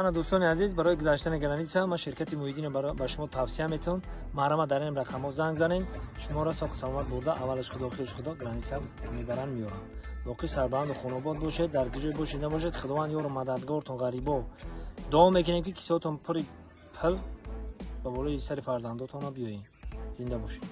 Ана, дӯстони азиз, барои гузаштани граница ман ширкати Муҳиддинро ба шумо тавсия метавон. Марҳамат, дар ин рақамҳо занг занед, шуморо соҳу саломат бурда, аввалаш Худо, охираш Худо, граница мебаранд, меёранд. Боқӣ сарбаланду хонобод бошед, дар куҷое бошед набошед, Худованд ёру мададгортон. Ғарибо дуо мекунем, ки кисаотон пури пул ба болои сари фарзандотонро биёед. Зинда бошед.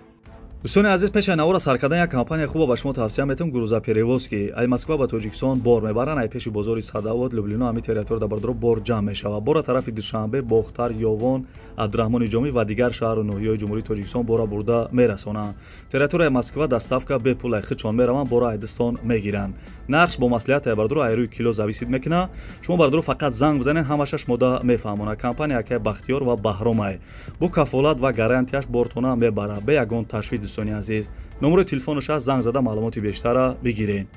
Дӯстони азиз, пеши навора сар кардан як компания хуба ба шумо тавсия метавам: грузоперевозки. Ай Москва ба Тоҷикистон бор мебаранд. Ай пеши бозори Садовод, Люблино, ҳами территория да, бардоро, бор ҷамъ мешавад. Бора тарафи Душанбе, Бохтар, Ёвон, Абдураҳмони Ҷомӣ ва дигар шаҳру ноҳияҳои Ҷумҳурии Тоҷикистон бора бурда мерасонанд. Территорияи Москва доставка бепул, ай худшон мераванд, бора айдистон мегиранд. Нархш бо маслиҳат, ай бардоро, ай рӯи кило зависит мекунад. Шумо, бардоро, фақат занг бизанед, ҳамаша шумода мефаҳмонад. Компания акай Бахтиёр ва Баҳромай бо кафолат ва гарантияш бортона мебарад бе ягон ташвиш. Дӯстони азиз, номерои телефонаш аст, занг зада маълумоти бештара бигиред.